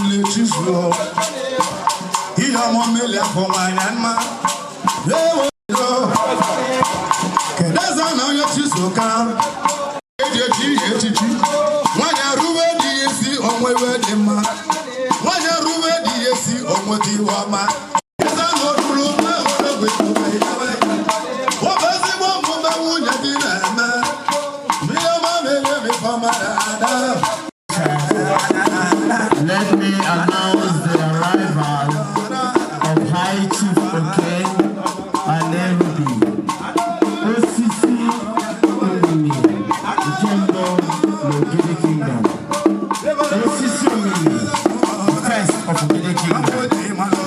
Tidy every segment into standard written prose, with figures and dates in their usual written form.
Chizuo ihe ọma mmeli afọ nwanyị mma. Ewo, kedu eze na onye chizuka eji echi ihe echichi? Nwanyị arụwe dị ya isi onwe iwe dị mma. Nwanyị arụwe dị ya isi onwe dị iwe ọma. Eze na oruru mgbe ọ bụ ezigbo omume nwunye dị na-eme mmiri ọma mere emefọma na ada. Let me announce the arrival of High Chief Oke Anerubi, Osisi Omimi, nke mbụ n'Ogidi Kingdom. Osisi Omimi, the first of Ogidi Kingdom.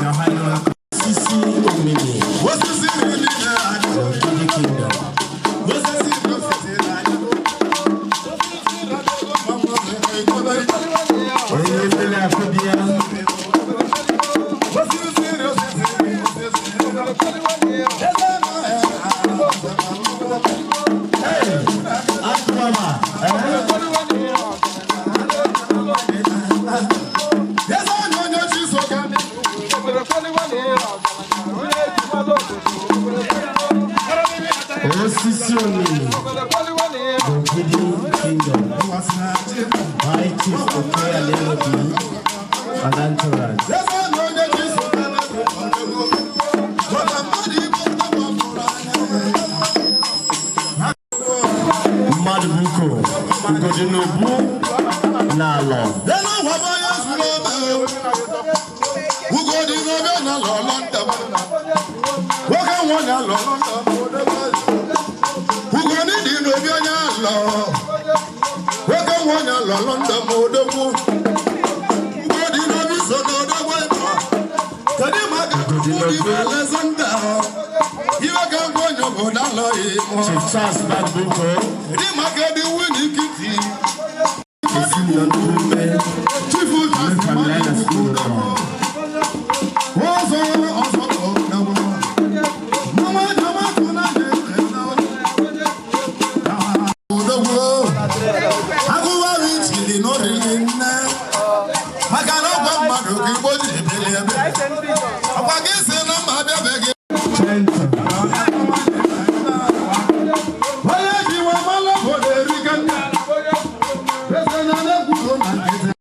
Your Highness, Osisi Omimi, Osisi rili na-anya. Ogidi Kingdom. Osisi osisi na-anya. Onye mmiri akụbịa, Osisi osisi osisi. Eze na Hey, Akụmama, eh? Eze na onye chisoka. Osisi Omimi, Ogidi Kingdom. High Chief Oke Anerubi, and entourage. Eze na onye chisoka na mmadụ igbo gbapụrụ anya. Mmadụ buko ugodi n'obu n'alọ. Elu ụwa bụ onye zuru ome. Ugodi n'obe na lọlọ ntam. Nwoke nwe na lọlọ ntam. Ugodi dị n'obi onye alọ. Nwoke nwe onye lọlọ ntam odogwu. Ugodi n'obi so n'odogwu ịba. Kedu maka Ugodi Ugodi n'obi. Alexander? Iwe ka ngwa onye obodo alọghị mụọ. Chief Charles Madbuko, Kedu maka edi Winnie Kiti? ezinụlọ n'ume Chief ndị family na school nọ. Ọzọ ọzọ ọzọ. Mama jama tuna na odogwu. Agụwa ichili n'oriri nne. Maka na ọgwa mmadụ ka Igbo ji ebili ebe. Ọkwa gị si na mma abịabeghị. Gentle. Onye ji nwe mmanụ obodo erika nne. Eze na na-ekwuo na nkịtị.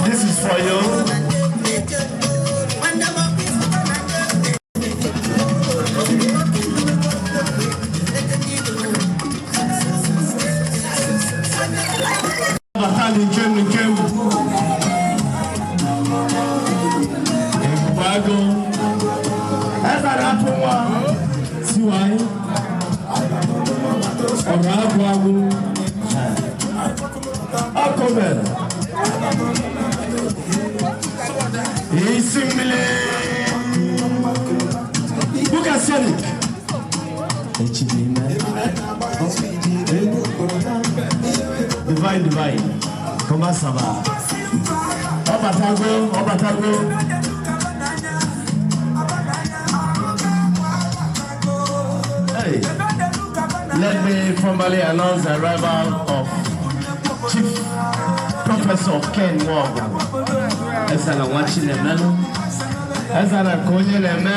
This is for you. Bata nkem nkem. Ebube agụ. Eze na-apụ nwa. Tiwaị. Ọrụ agwụ agwụ. Ọkụmere. Isi mmiri. Buka Sonic. Echi n'ime. Divine, divine. Comment ça va? Ọbatago, ọbatago. Hey, let me formally announce the arrival of Chief Professor Ken Nwogu. Ezana nwa Chinemelu. Ezana ka onye na-eme.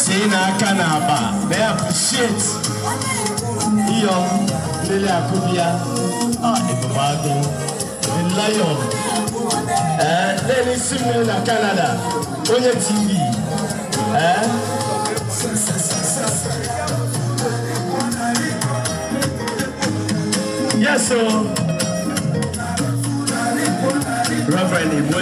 Si n'aka na-aba, may appreciate Iyom Lele Akubia, ah, Ebube Agụ, the lion. Eh, lele isi mmiri na Canada, onye TV. Eh? Yes, so Reverend Igbo.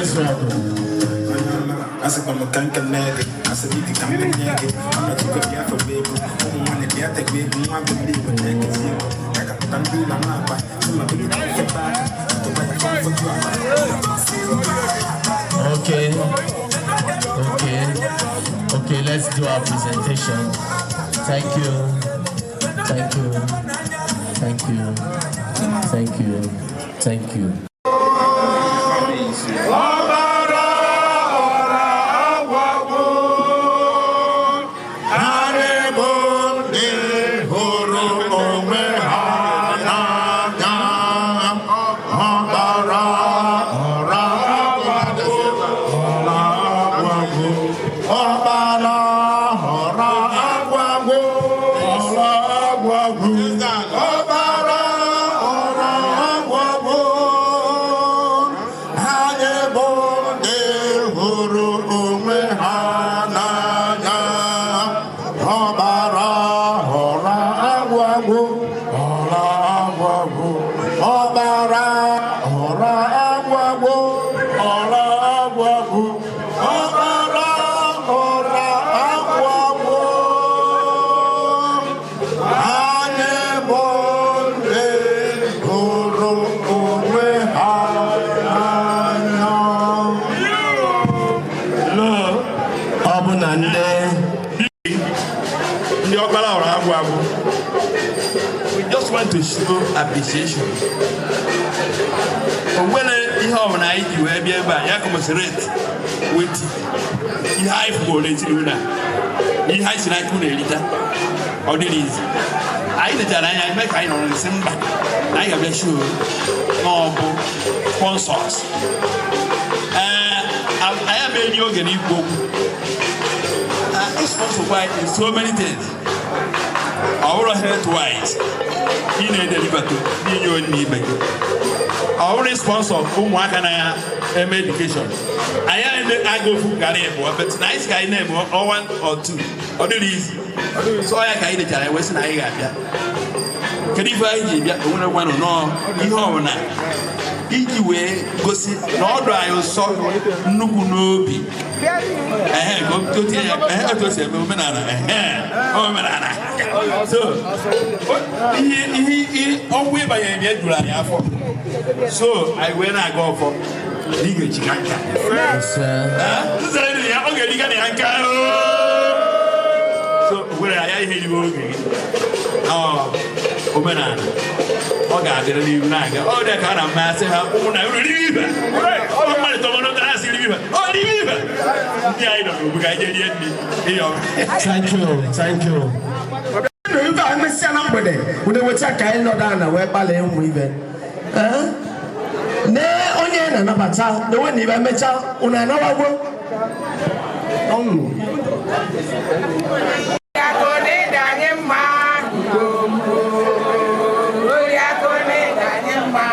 Asịkwa m ka nkene gị, asị m ike ka m nye gị ọnọdụgo bịa febe ego ụmụ nwanne bịa tegbe egwu nwa bụ ndị Igbo na-ekezi egwu ka kapụta ndị ụlọ na-akpa sị ma bụrụ febe aka tụba ya foto akpa. Okay, let's do our presentation. Thank you, thank you, thank you, thank you. Thank you. Ọbara ọra agwagwo, anyị bụ ndị hụrụ onwe ha n'anya. Ọbara ọra agwagwo, ọra agwagwo, ọbara ọra agwagwo, ọra agwagwo, ọbara ọra agwagwo. Anyị bụ ndị hụrụ onwe ha n'anya. Ọbara ọra agwagwo, ọra agwagwo, ọbara ọra agwagwo, ọra agwagwo, ọbara ọra agwagwo. Anyị bụ ndị hụrụ onwe ha n'anya. Ọ bụ na ndị Ndị ọkpara ọrụ agwụ agwụ, we just want to show appreciation. O nwere ihe ọbụla anyị ji wee bịa ebe a ya commiserate with ihe anyị fụrụ n'ezinụlọ a na ihe anyị si n'aka unu erita. Ọ dịrị izi anyị lechara anya eme ka anyị nọrọ nsị mba na anyị ga-abịa show na ọ bụ sponsors. Ee, anyị ameghị oge n'ikwu okwu. Sponsor kwa in so many things. Ọ bụrụ health wise, ị na-edelibato n'inye onye ibe gị, ọ bụrụ sponsor ụmụaka na-eme education, anyị aga ofu gara ịbụọ, but na anyị sị ka anyị na-eme one or two. Ọ dịrị izi so ya ka anyị dechara wee sị na anyị ga-abịa. Kedu ife anyị ji bịa? Onwere gwanụ nọọ ihe ọbụla iji wee gosi na ọdụ anyị nsọ nnukwu n'obi. Ehe, ka o tinye ya, ehe, otu o si eme omenala, ehe, omenala. So ihe ọgwụ ịbanye na ya juru anyị afọ, so anyị wee na-aga ọfọ na ị ga-echi ka nka. Nzere dị ya, ọ ga-eriga na ya nka. So were ya ihe eriwe oge gị. Ọ omenala ọ ga-adịrị n'ihu na-aga. Ọ dị ka a na-amasị ha ụmụ na unu ribe ibe ọ mmadụ tọmọdụ ha si ribe ibe ọ ribe ibe ndị anyị nọ n'obu ka anyị jee rie nri ịyọ. Thank you, thank you. Ife a mesịa na mgbede unu eweta ka anyị nọdụ ana wee gbalịa ụmụ ibe. Ee? Nee onye na-anabata na onwe na ibe mechaa unu anawagwo ọṅụ. Oriakụ na-ịdanye mma, oriakụ na-ịdanye mma,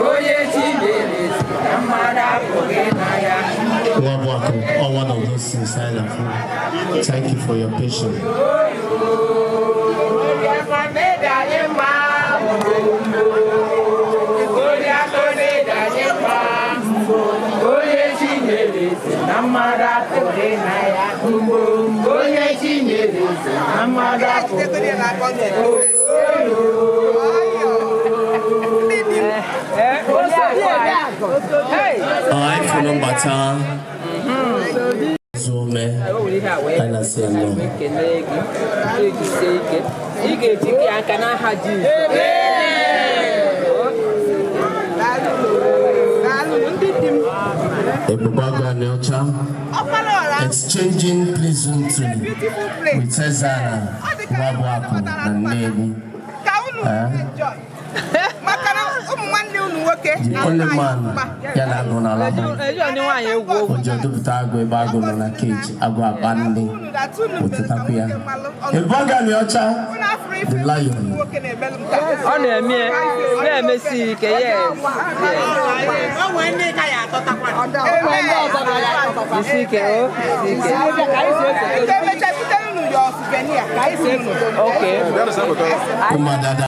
onye chi nyere si na mmadụ apụghị na ya. Nwabuaku, all one of those things I love. Thank you for your patience. Oriakụ na-ịdanye mma, oriakụ na-ịdanye mma, onye chi nyere si na mmadụ apụghị na ya. Onye chi nyere si na mmadụ apụghị na ya. Anyị fụrụ mbata zuome, anyị na-asị ya nnọọ. Ekele gị, ejisie ike, ị ga-ejike ya nka n'aha Jizọs. Ndị di m. Ebube Aniocha exchanging pleasantry with Ezana Nwabuaku na Nnewi. Ka unu enjoy maka na ụmụ nwanne unu nwoke. The only man ya na agụ n'ala bụ Eji ndị nwaanyị egwu okwu. O ji odupụta agụ ebe agụ nọ na cage, agụ akpa nne otetakwu ya. Ebube Aniocha, the lion. Ọ na-eme na-emesi ike, yes. Isi ike o, isi ike. Emecha butere unu ya souvenir ka anyị si unu. Okay. Ụmụadada.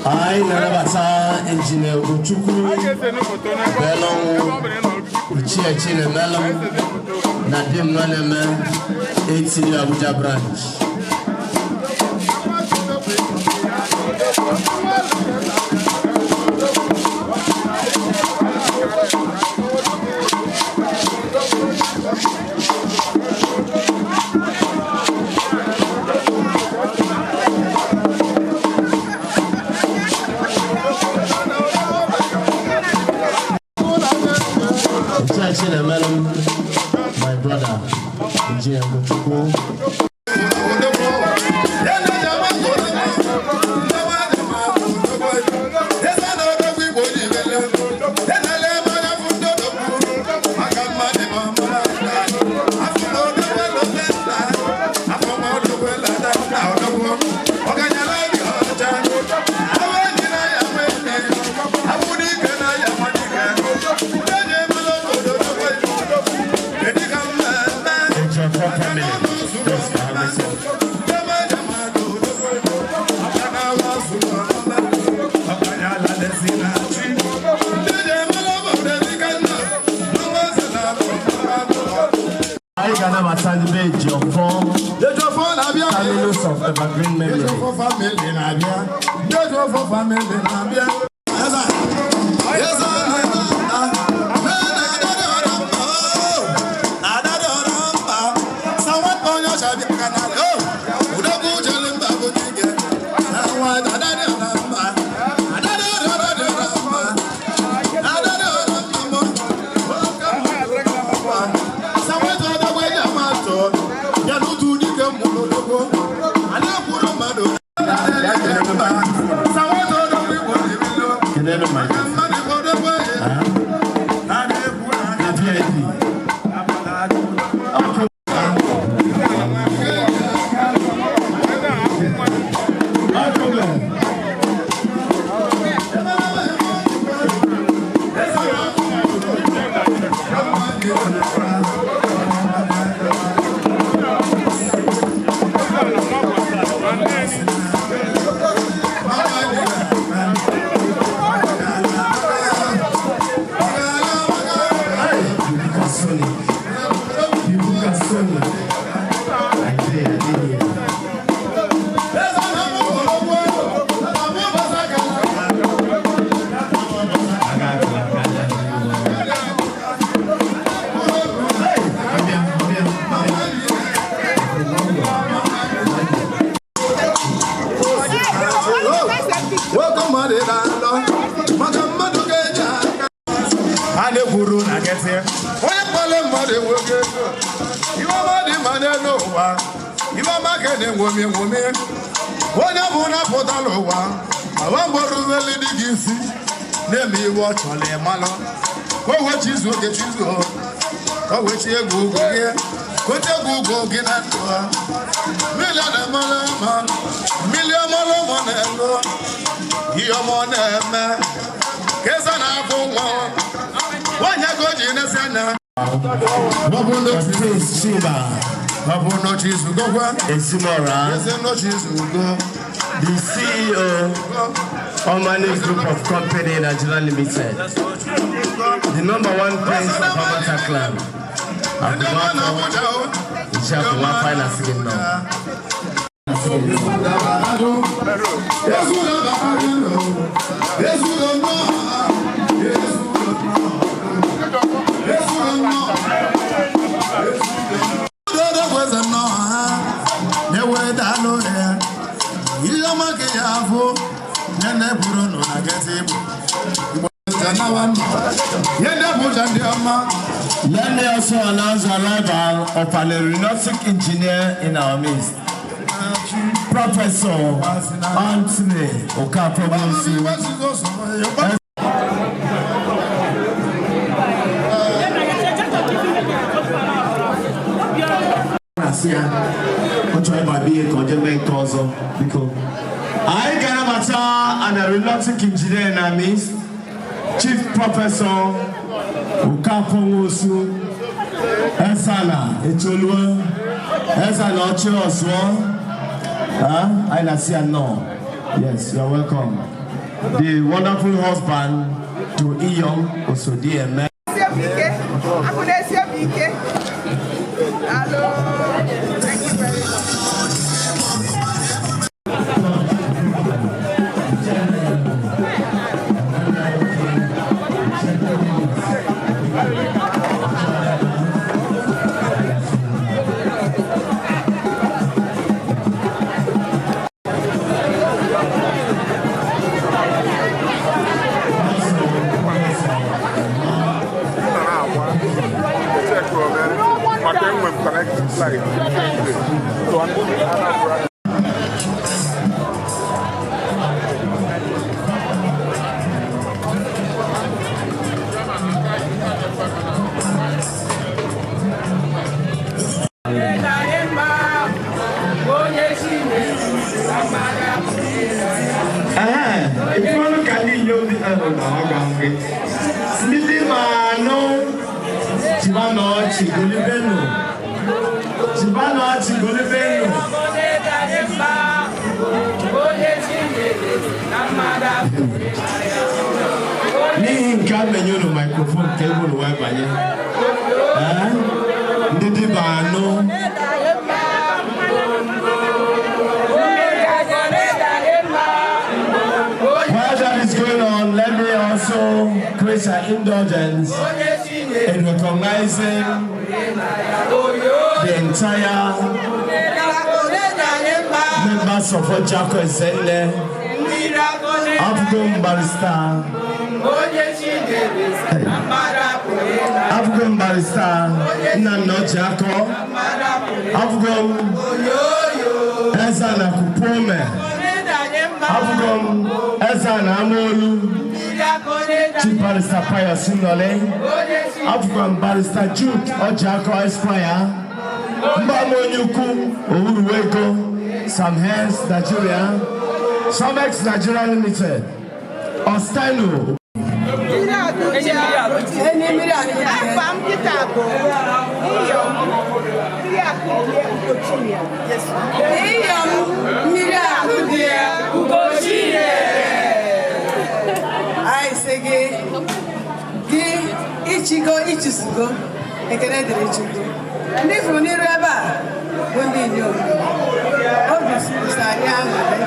Anyị na-anabata Injinia Ugochukwu Belọnwụ. Ichie Chinemelum na di m nọ na-eme ATU Abuja branch. Ichie Chinemelum, my brother, Engineer Ugochukwu. Ejiofor family. Yes, I have myself. Anyị ga-anabata ndị be Ejiofor, terminus of Evergreen Memory. Kenelu my the VIP. Okay. Sony. Ibuka Sony. I did here. Hey, I'm here, I'm here, I'm here. Nwoke mmadụ na-alọ maka mmadụ ga-eji aka a na-ekwuru na nkịtị onye mkpali mmadụ enweghị ego iwe ọma dị mma n'elu ụwa iwe ọma ka na-enwomi enwomi onye bụ na-apụtala ụwa ma nwa mgbọrọ uveli dị gị isi na-eme iwe ọ chọrọ ịmalụ ka o wee chizuo oge chizuo ka o wee chi egwu ugwu gị ka o chi egwu ugwu gị na ndụ ha. Mmiri a na-emere mma mmiri ọmọlụ ụmụ na-elu ihe ọma ọ na-eme ka eze na-afụ nwa nwanyị ka o ji nesi anya ọ bụ n'otu Prince Chima ọ bụ n'otu izugokwa Ezimora, eze n'otu izugo the CEO, Omani Group of Company Nigeria Limited, the number one prince of Amata Clan. Ndị ọma Abumapo, na-abụja o Iche Abumapo, anyị na-asị gị nnọọ. Asị gị nnọọ. Ihe ọma ka ya afụ nene bụrụ nụ na geti igbo ihe ndị Abuja ndị ọma. Let me also announce the arrival of an aeronautic engineer in our midst, Professor Anthony Okafor. Na-asị ya ọ chọrọ ịba bihe ka ọ jee mee nke ọzọ. Biko, anyị ga-anabata an aeronautic engineer in our midst, Chief Professor Okafor Nwosu Esana Echolue Esana Ọchị Ọzụọ. Anyị na-asị ya nnọọ. Yes, you are welcome. The wonderful husband to Iyom Osodieme. Sie m ike. have connecting flight. So I'm going to Anambra. Ee, ifeọnụ ka ndị inyom dị na agwa gị. Ndị dị ma anụ chiba na ọchị golibenu. Chiba na ọchị golibenu. N'ihi nke a menye unu microphone ka ebe unu wee banye. Ee, ndị dị ma anụ. While that is going on, let me also create an indulgence in recognizing the entire members of Ojako Ezele, Afghan Barrister, Afghan Barrister Nnamdi Ojiako, Afghan Ezana Kupome, Afghan Ezana Amolu, Chief Barrister Pius Nnole, Afghan Barrister Jude Ojiako Esquire, Mbamonyukwu Owuruwego, Sam Hens Nigeria, Somex Nigeria Limited, Ostenu. Afa m kịta bụ Iyom mmiri akụ dị ya Ugochinyere. Anyị sị gị gị ichigo ichisugo ekele dịrị Chukwu. Ndị fụrụ n'iru ebe a bụ ndị inyom. Obi sị anyị aṅụrị.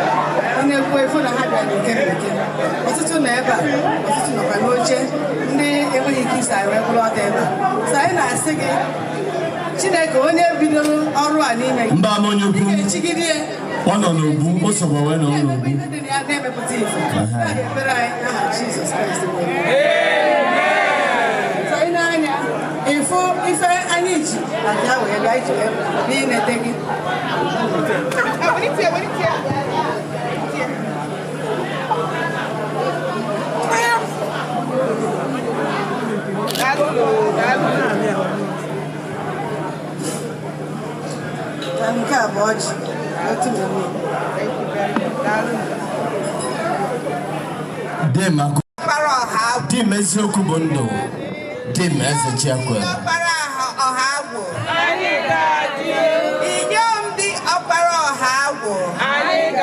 Onye kwuo ifu na ha bịara nke bekee. Ọtụtụ nọ ebe a, ọtụtụ nọkwa n'oche, ndị enweghị ike iso anyị wee kwụrụ ọtọ ebe a. So anyị na-asị gị Chineke onye bidoro ọrụ a n'ime gị. Mbamonyukwu. Ị ga-echigide ya. Ọ nọ n'ugwu, o sokwa wee nọ n'ugwu. Ihe dị na ya na-emepụta ife. Ya ga-ekpere anyị n'aha Jizọs Kraịst. So ị na-anya ịfụ ife anyị ji maka ya wee bịa iji wee n'inete gị. Na nke a bụ ọjị otu mmemme. Dim akụ. Dim eziokwu bụ ndụ. Dim eze Chiakwe. Ọkpara ọha agwụ. Inyom dị ọkpara ọha agwụ. Amen.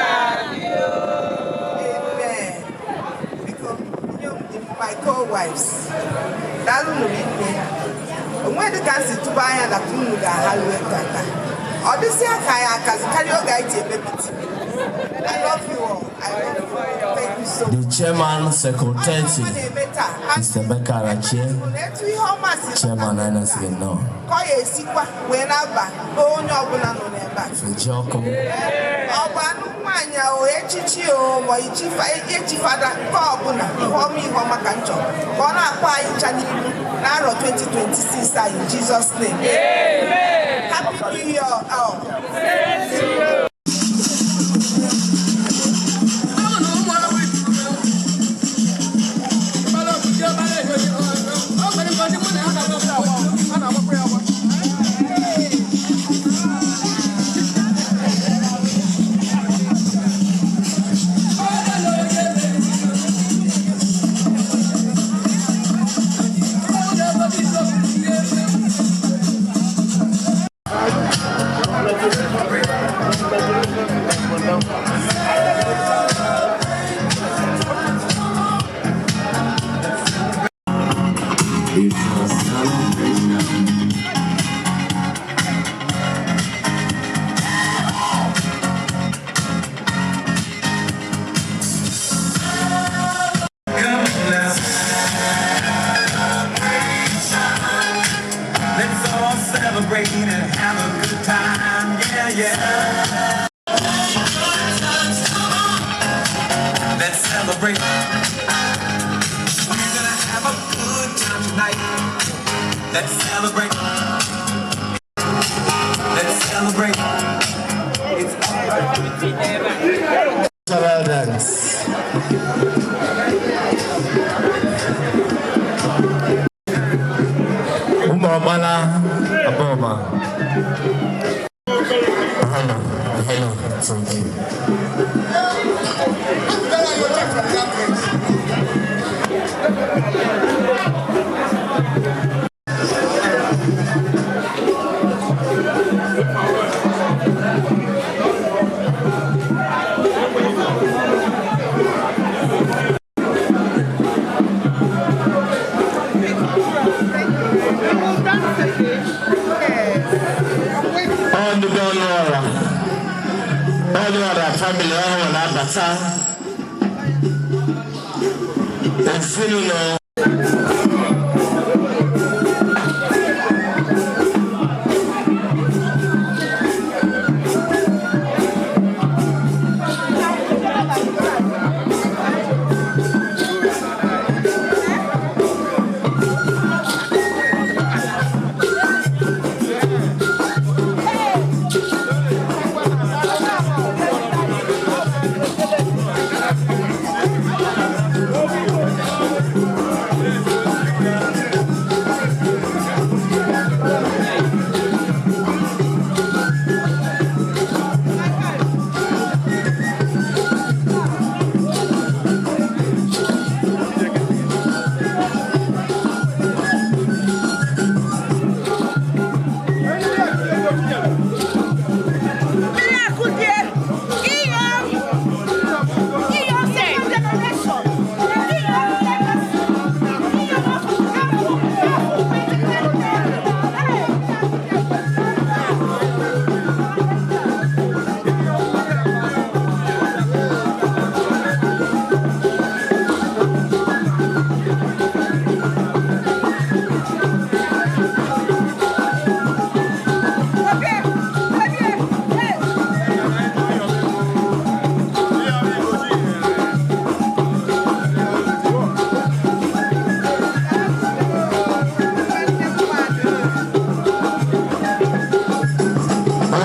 Biko, inyom dị my co-wives. Daalụ nụ rinne. Onwe dị ka m si tụba anya na unu ga-ahalue tata. Ọ dịsịa ka anyị akazi karịa oge anyị ji eme meeting. I love you all. I love you all. Thank you so The chairman, secretary, na-eme taa. Mr. Emeka Arachie, Etu ihe ọma si chairman INEC nọ. ka ọ ya esikwa wee na-aba onye ọbụla nọ n'ebe a. Feji ọkụ. Ọ bụ anụ nwaanyị o echichi o ma echifada nke ọbụla ihe ọma ihe ọma ka m chọrọ ka ọ na-akpọ anyị ncha n'ihu n'arọ 2026 anyị in Jesus name. Happy New Year all. It's a celebration. Come now. Let's all celebrate and have a good time. Yeah, yeah. Let's celebrate. We're gonna have a good time tonight. Let's celebrate. Celebrate. It's Cultural dance. Ụmụ ọmala abụọma. Hello, hello, thank you. Ọ ndị be Ọnụọra. Ọnụọra family ọhụrụ na-abata. Ezinụlọ.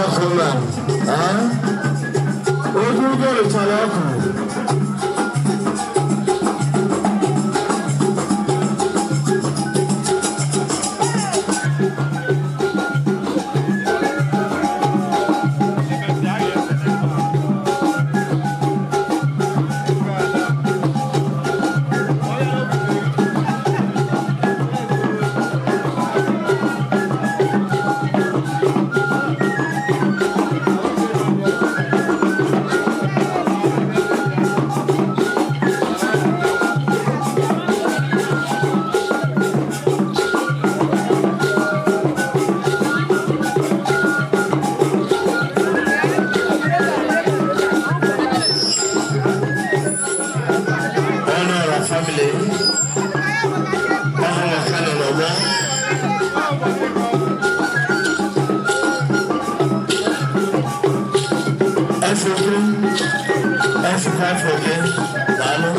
Ọkụma, ah? Ogologo rụchara ọkụ. Ọnụọra family. Ọhụrụ ka nọ n'ọgbọ. Efokwu, efokwu afọ gị, daalụ.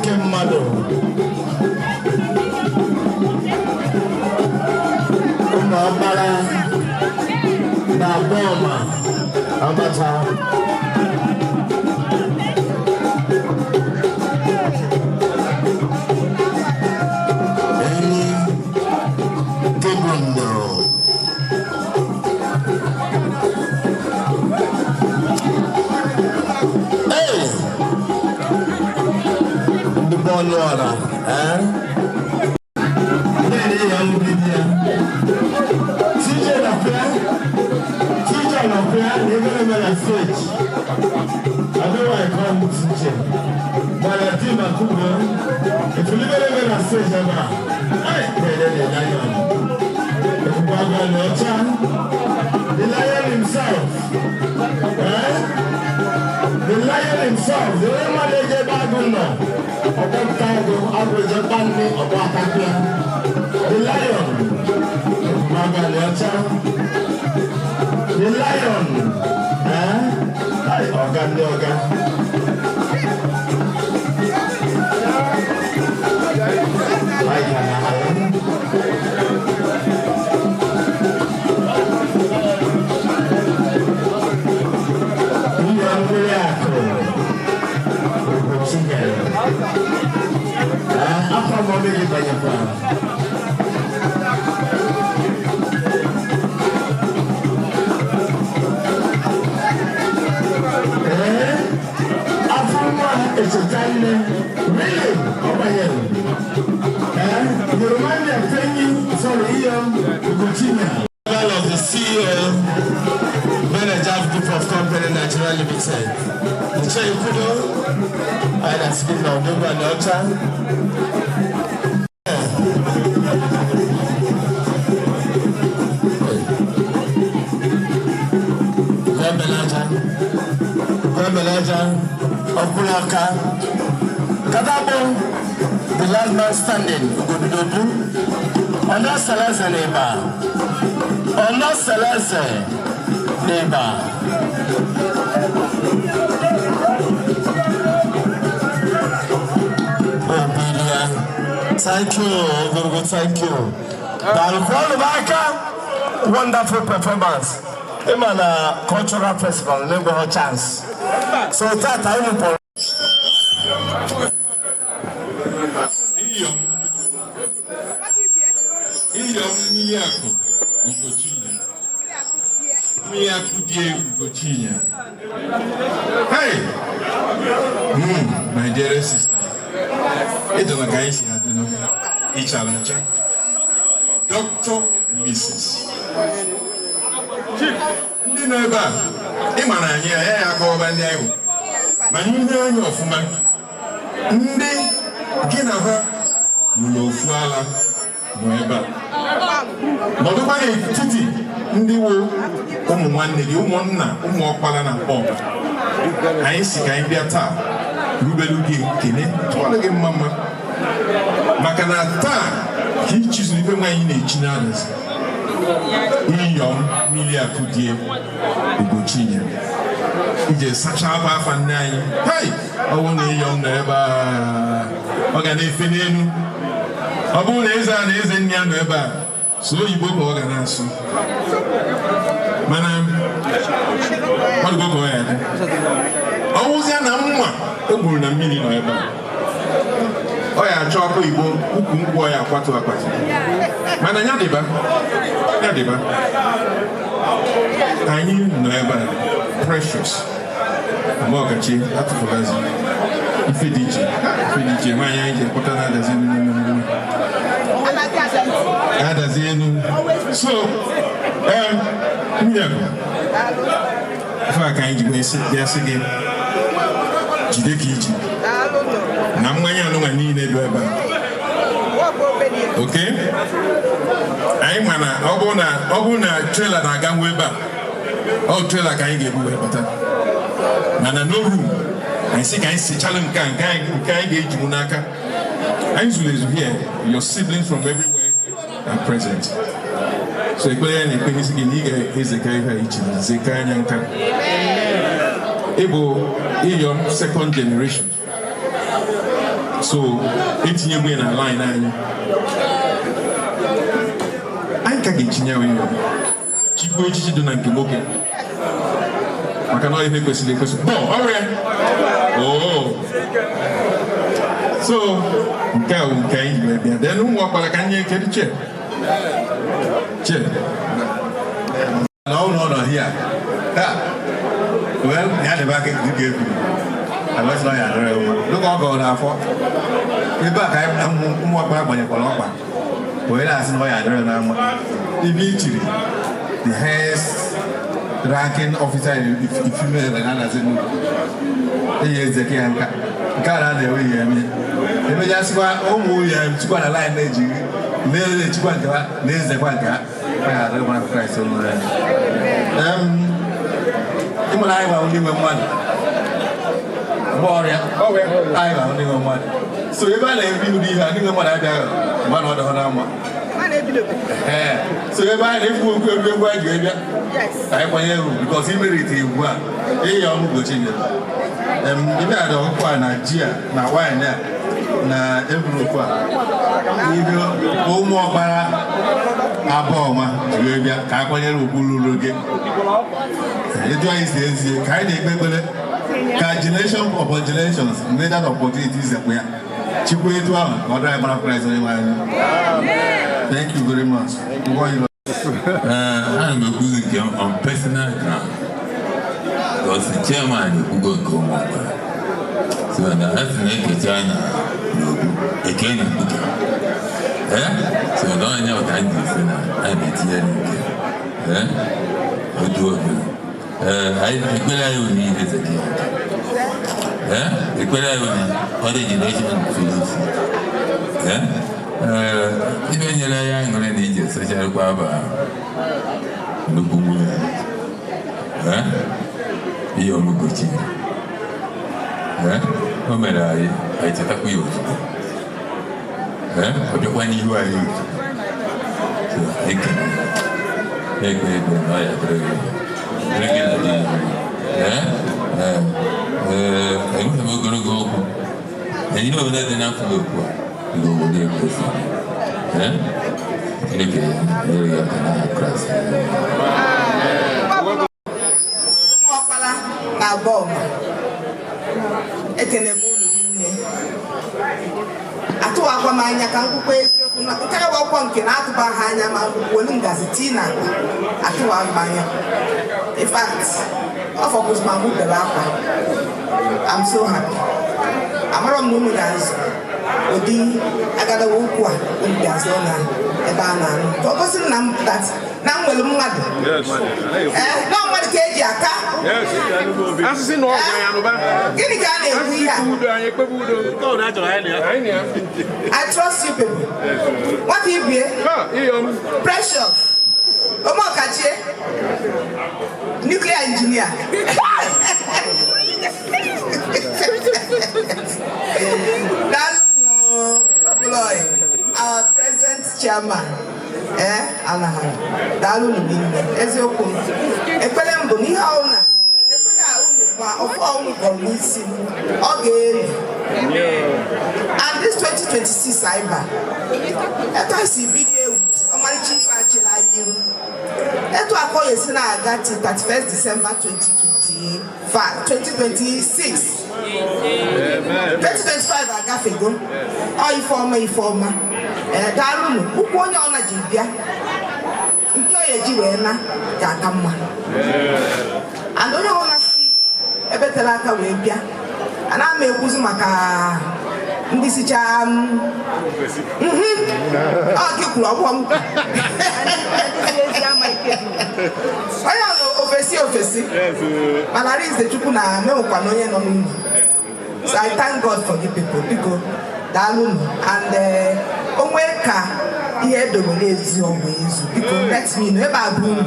Oke mmadụ. Ụmụ ọkpara na Bọma Abata. Enyi Kebundo. Hey! Ndị bọọlụ ọra, eh? Ndị ya ndị di ya. TJ Lafia, TJ Lafia, they're gonna be on stage. I don't know why I call him TJ. But I think I could go. If you live in on stage, I'm not. Hey, the lion. If you go the lion himself. Eh? The lion himself, the only man they get back on now. The lion. The lion. Eh? Ọ̀gá ndị ọ̀gá. Anyị ga na-ahụ. Ihe mmiri akụ. Ugochinyere. Eh, afọ m gị banyekwara. Eh, afọ nwa echeta nne, really, ọ banyere. Eh, you remind me of Fenyi, sorry, Iyom Ugochinyere. Of the CEO, Manager Group of Company Nigeria Limited. Nche Ikudo, I am speaking of Odogwu Aniocha. Gwembeleja, Gwembeleja, Okwuluọka, Katabo, the last man standing, Ugodudobu, Ono Seleze n'Ịba, Ono Seleze n'Ịba. Obilia. Thank you, Ogologo, thank you. Daalụkwanụ aka. Wonderful performance. Ịma na cultural festival na-enweghị chance. So tata anyị kpọrọ Iyom Iyom Mmiriakụ Ugochinyere. Mmiriakụ dị egwu Ugochinyere. Hey! My dearest sister. Ịdọna ka anyị si adị nọ. Ịchara ncha. Dr. Mrs. Ndị nọ ebe a, ị mara anyị ya ya akọwaba ndị anyị bụ. Mana ihe anya ọfụma, ndị gị na ha nwere ofu ala nọ ebe a. Nọdụkwa n'etiti ndị wo ụmụ nwanne gị, ụmụnna, ụmụ ọkpara na mkpọ. Anyị si ka anyị bịa taa rubelu gị kene, tụọrọ gị mma mma. Maka na taa ka ị chizuru ife nwaanyị na-echi n'arụsị. Iyom Mmiriakụ dị egwu Ugochinyere. Ije sachaa akwa afa nne anyị. Hei! Ọ bụrụ na Iyom nọ ebe a, ọ ga na-efe n'elu. Ọ bụrụ na eze a na eze nne ya nọ ebe a, so oyibo ka ọ ga na-asụ. Mana ọ dịgo ka ọ ya dị. Ọ wụzịa na mma o gburu na mmiri nọ ebe a. Ọ ya achọ ọkụ igbo ukwu nkwụ ọ ya akwatu akwatu. Mana ya dịba, ya dịba. Anyị nọ ebe a, Precious. Ọmọkachi atụfulazi. Ife dị iche, ife dị iche, nwaanyị anyị ji ekpọta na-adazi enu n'elu n'elu. Adazi enu. So, Mmiriakụ, ife a ka anyị ji wee bịa sị gị jide ka iji na mmanya anụnwa niile dị ebe a. Okay? Anyị ma na ọ bụrụ na trailer na-aga nwa ebe a, ọ trailer ka anyị ga-ebu wee bata. Mana no room. Anyị sị ka anyị sichalụ nke a nke anyị ga-ejinwu n'aka. Anyị zuru ezu here. Your siblings from everywhere are present. So ekpere ya na-ekpe n'isi gị na ị ga-ezeka ihe a iche zeka anya nka. Ị bụ Iyom second generation. So etinyegwu ya na line anyị, anyị ka ga-echinye ya ihe chikwa echichi dị na nke nwoke, maka na ọ ihe kwesịrị ekwesị bụ ọrịa. Oo, so nke a bụ nke anyị ji wee bịa. Then ụmụ ọkpara ka nye kedu che che Na ọ nọ here taa, well, ya dịba aka dịka ekwuru alọsị na ya adịrị mma dịka ọ gọrọ n'afọ ebe a ka anyị ụmụ ọkpara gbanyekwara ọkpa wee na-asị na ọ ya adịrị na mma. Ibe ichiri the highest ranking officer in female na anazi nnukwu ihe eze ka ya nka nke a na-enwe ihe eme emechasịkwa ụmụ ya chikwa na line na-eji na-echikwa nke ha na-ezekwa nke ha ọ ya adịrị mma. Kraịst ụlọ ya ịmụrụ anyị gwa ndị nwe mmadụ mgbe ọrịa anyị gwa ndị nwe mmadụ. So ebe a na-ebi ụdị ihe a, ndị nwe mmadụ abịaghị mgbe na ọdọ na mma. Ee, so ebe a na-ekwu okwu egwu egwu anyị ji bịa ka anyị kwanye egwu because imerite egwu a ịya ọnụ gochi nyere ebe a dị ọkụkọ a na ji a na wine a na envelope a, ihe ụmụ ọkpara abụọ ma ji wee bịa ka a kwanyere ugwu ruru gị. Etu anyị si ezie ka anyị na-ekpe ekpere ka generation upon generations nwee that opportunity izekwa ya chikwa etu ahụ ka ọ dịrị anyị mara. Kraịst onye nwe anyị. Thank you very much. Ngwa ịlọ. Ana m ekwuzi nke m on personal ground because the chairman ekwugo nke ụmụ ọkpara, so na a sị na-ekecha na n'okwu eke na mkpuke. Ee, so na onye ọka m ji si na a na-etinye nke ee otu oge. Ee, anyị ekpere anyị bụ n'ihe eze gị aka. Ee, ekpere anyị bụ na other generation finish. Ee, ee, ibe nyere ya aṅụrị na ije socharakwa aba nnukwu nwunye. Ee, ihe ọmụgochi. Ee, o mere anyị anyị chetakwa ya ozugbo. Ee, ọ bịakwa n'ihu anyị ozugbo. So anyị kene ya, na-ekpe ekpere na ọ ya dịrị gị mma. Dịrị gị na di ya. Ee, ee, ee, enweghị m ogologo okwu. Ihe ole dị n'afọ okwu a bụ obodo ekwesịrị. Ee, Chineke nyere gị aka n'aha Kraịst. Ụmụ ọkpara na abụọ, ekene m unu rinne. Atụwakwa m anya ka nkwukwa eziokwu na nke a bụ akwụkwọ nke na-atụba ha anya ma welu ngazi tii na akpa. Atụwa m anya. In fact, ọ fọkwụzi ma mụ bere akwa. I'm so happy. Amarọ m na unu ga-azụ ụdị agadawa ukwu a unu ga-azụ na ebe a na-anụ ka ọ gosi na m that na m nwere mmadụ. Ee, na mmadụ ka eji aka. Asịsị na ọgụ ya nụba. Gịnị ka a na-ekwu ihe a? Udo anyị ekpebe udo. Nke ọ na-achọrọ anyị na ya. Anyị na ya. I trust you people. Nwata ibie. Precious. Omeọkachie. Nuclear engineer. Daalụ Okuloy, our present chairman. Eh, anaghị. Daalụ nụ. Eziokwu m. Ekpere m bụ na ihe ọbụla ekpere a unu ma ọfọ unu gọrọ n'isi m, ọ ga-elu. And this 2026 anyị ba, etu anyị si bido ewu ọmarịcha ife achịla anyị iru, etu akọ ya esi na-aga till 31st December 2025, 2026, 2025 agafego. Ọ ife ọma, ife ọma. Ee, daalụnụ. Ụkwụ onye ọna ji bịa nke ọ ya eji wee na ga-aka mma. And onye ọbụla si ebe tere aka wee bịa, ana m ekwuzi maka ndị sicha m ọ gị kwuru ọgbọ m onye ọ nọ ofesi ofesi, mana Arinze Chukwu na menwekwa na onye nọ n'ụlọ. So I thank God for you people. Biko, daalụnụ. And onwe ka ihe edobere ezi ọgwụ ezu, biko let me know. Ebe a bụ unu.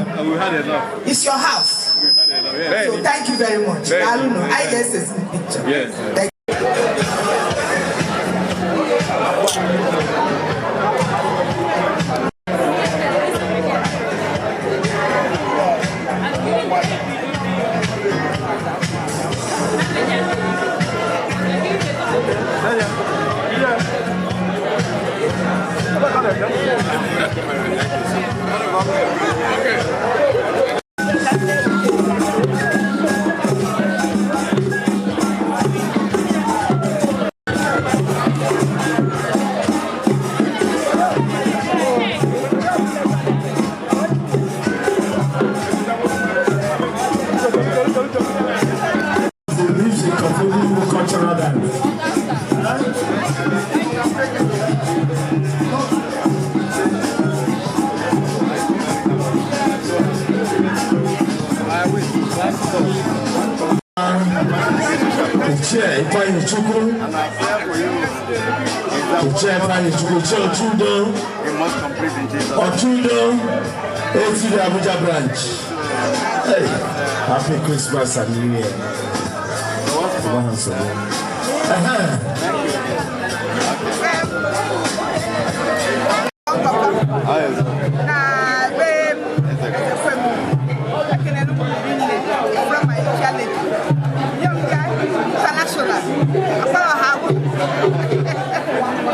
It's your house, so thank you very much. Daalụnụ. Anyị ga-esesi picture. Thank. Ichie Ifeanyi Chukwu, Ichie Ifeanyi Chukwu, Ichie Ochudo, Ochudo, ATD Abuja branch. Hey, happy Christmas and New Year. Na be ekwe m ekelere m nne from my challenge young guy international akpara ha agwụ.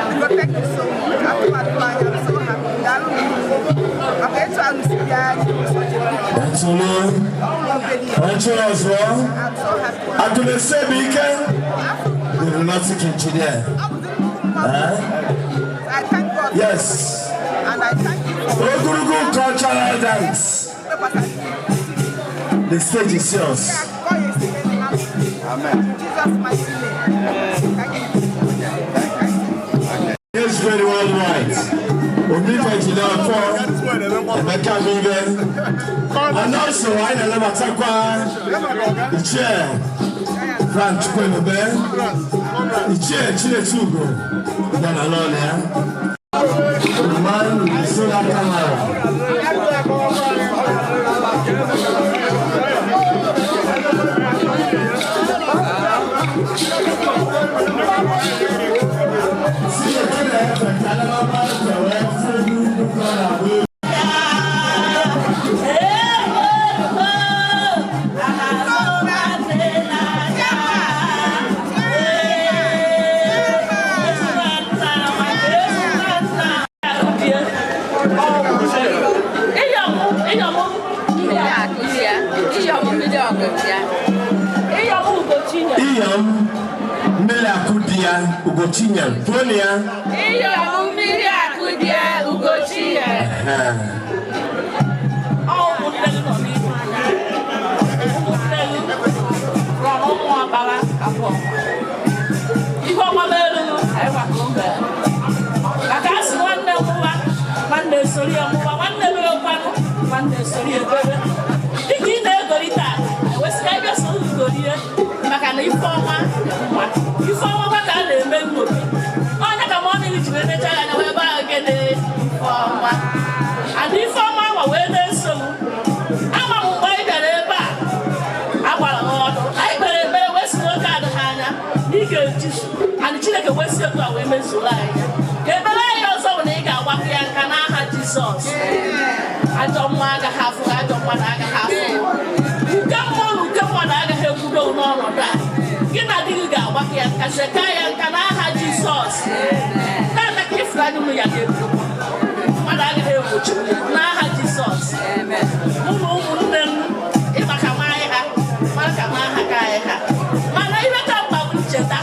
Biko, thank you so much. Atụmatụ anya, I'm so happy. Daalụ maka etu ahụ si bịa. That's all. Ọchụ ọzọ. I'm so happy. Akụnasebike, the aeronautic engineer. Huh? I thank God. Yes. And I thank you for Ogurugu cultural dance. The stage is yours. Amen. Jesus mighty name. Thank you. Yes, very worldwide. Omife Jideofor, Emeka Mibe, and also anyị na-anabatakwa Ichie Frank Chukwuemebe, Ichie Chinedu Ugo, ya na lọọlụ ya. The man with the solar camera. See, the Iyom mmiri akụ di ya Ugochinyere, kwuo ya. Iyom mmiri akụ di ya Ugochinyere. Ọ ụmụnne gị nọ n'ihu anya. Ụmụnne gị rọrọ ụmụ ọkpara abụọ. Ihe ọma mere anyị gbakọ mbe. Maka asị nwanne mụwa, nwanne esori ya mụwa, nwanne mewekwanụ, nwanne esori ya ebebe. Dịka ị na-egolite a, ewesịka ịbịa so ugolie maka na ife ọma dị mma. Ife ọma kwa ka a na-eme nnobi. Onye ka mọnụ ji wee necha ya anya wee baa gịnị ife ọma. And ife ọma nwa wee na-eso m. Ama m mgbe anyị bịara ebe a, agbara m ọdụ. Anyị kpere ekpere wee si n'oge adịghị anya na ị ga-ejizu. And Chineke wee si otu a wee mezuo anyị ya. Ka ekpere anyị ọzọ bụ na ị ga-agbakọ ya nka n'aha Jizọs. Ajọ mmụọ agaghị afụ gị, ajọ mmadụ agaghị afụ gị. Uke mmụọ na uke mmadụ agaghị ekwudo n'ọnọdụ a. Gị na di gị ga-agbakọ ya nka, zeka ya nka n'aha Jizọs. Tata ka ịfụnanya unu ya ga-ebidokwa. Mmadụ agaghị egbochi unu n'aha Jizọs. Mụ na ụmụnne m ịma ka m anyị ha, mara ka m aha ka anyị ha. Mana ihe ka mkpa bụ ncheta.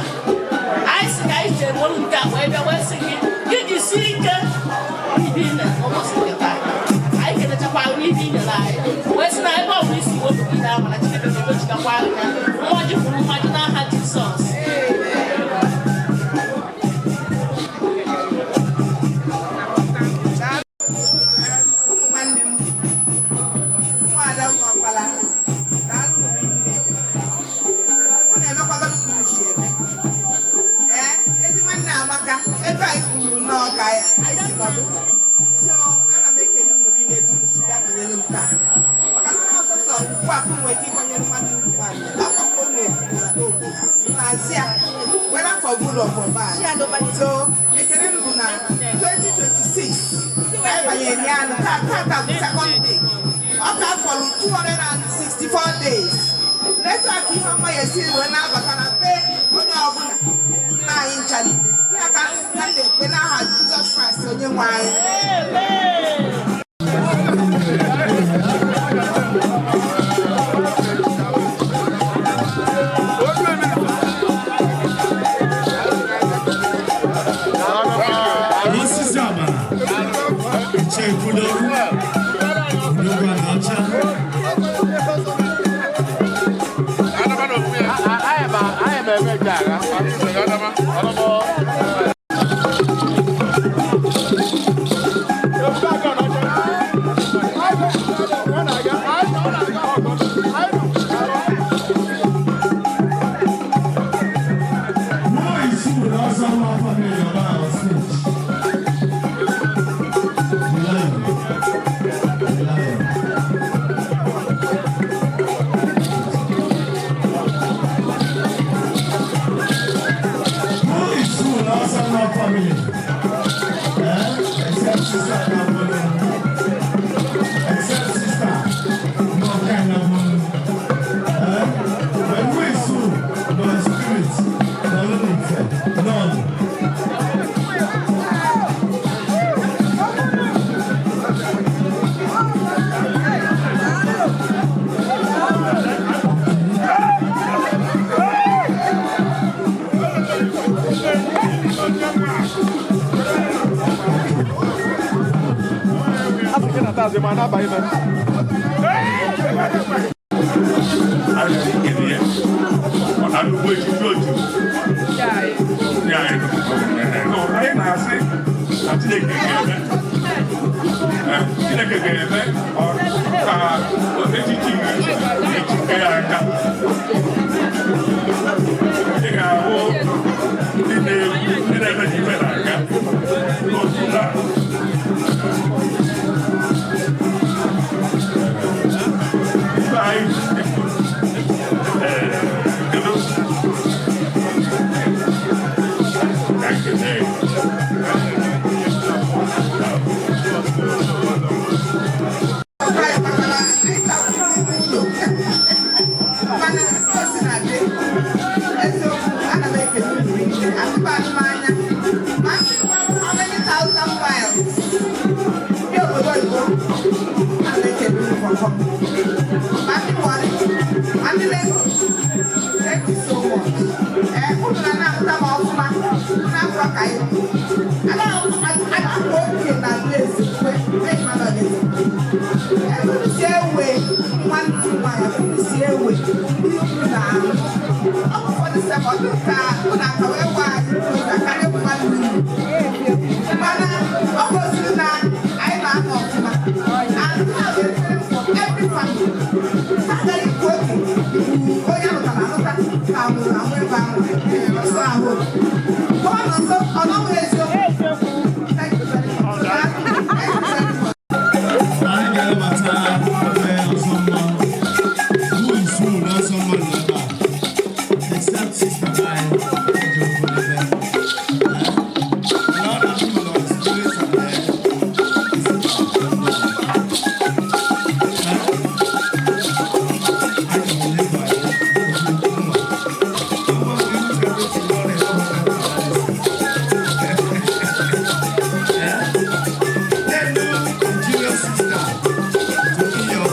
Anyị si ka anyị chee bụrụ nke a wee bịa wee sị gị, gị jisie ike ibi ị na ụbọchị nke taa. Anyị kelechakwa n'ihe i nyere anyị. Wee sị na ebe ọ bụla isi wepụ gị ahụ na Chineke ga-egochikakwa anya. Mmaji kwuru mmaji n'aha Jizọs. Ụmụ nwanne m, ụmụada Ụmụọkpala, daalụ nne. Unu emekwago ka unu si eme. Ee, ezi nwanne amaka, ebe anyị kwuru nnọọ ka ya anyị si nọdụ. So ana m ekele unu rinne etu unu si bịa nọnyere m taa. Maka na ọ sọsọ ugbu a ka unu nwere ike ịkwanyere nwanne unu nwaanyị. Akwụkwọ unu ekwuru nhazi ya, whether for good or for bad. So ekele m bụ na 2026 anyị banyere ya nụ taa. Tata bụ second day. Ọ ka fọrọ 264 days. N'etu aka ihe ọma ya esi wee na-abata na be onye ọbụla nna anyị ncha niile. Ya ka m na-ekpe n'aha Jizọs Kraịst onye nwe anyị. Osisi amara, Ichie Kwudo, Odogwu Anaọcha. Nwunye. Except sister na Except sister. No kind of money. But who is who? No spirit. No no none. Nnukwu echichi otu anyị na-asị na Chineke ga-eme ka echichi echike ya aka. Ị ga-ahụ ndị na-eme ka ife na-aga n'otu na ife anyị. Kedu ka nkene? Mana o si na dị eziokwu, ana m ekele unu niile. Atụba anya ma ndị how many thousand miles ndị obodo oyibo, ana m ekele unu for coming. Ma ndị Warri, ma ndị Lagos, thank you so much. Ee, unu na na-amụta m ọfụma. Unu abụrọ ka anyị ada oke na Blaze mgbe Emmanuel ebe unu si ewe nwanne m nwaanyị, ebe unu si ewe ndị unu na-alụ. Ọ bụ ụfọdụ second ka unu aka wee gwa anyị ụzọ karịa mmadụ unu, mana ọ gosiri na anyị na-anọ ọfụma, and ha ga-efere for every family. Ha agaghị ikwu oke onye alụtara alụta ka mụrụ amụ ebe ahụ ọsọ ahụ. Gọvanọ nso ọ nọghị eziokwu. Thank you very much. Thank you very much. Anyị ga-anabata ebe ọsọ mma. Who is who n'ọsọ mma nọ ebe a? Except sister anyị eji okwu n'ebe. Lord and Lord, spirit and physical. Junior sister, Tokiyo.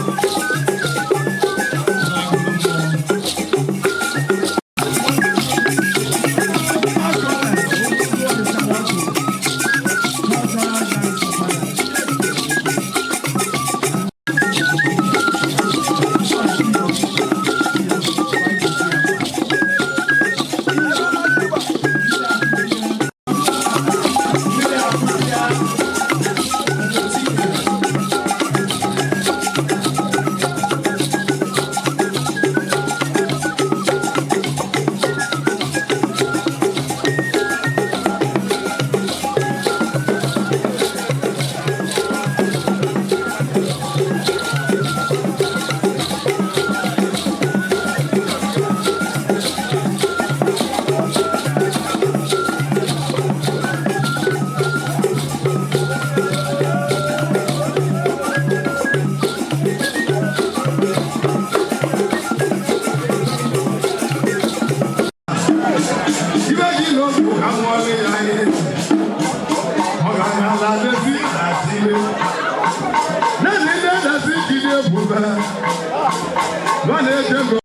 Ibe ji n'obi ka nwale ya ihe. Ọgaranya na-esi na-asịle. Naanị ndị na-asị jide ebube. Nọ na-eche.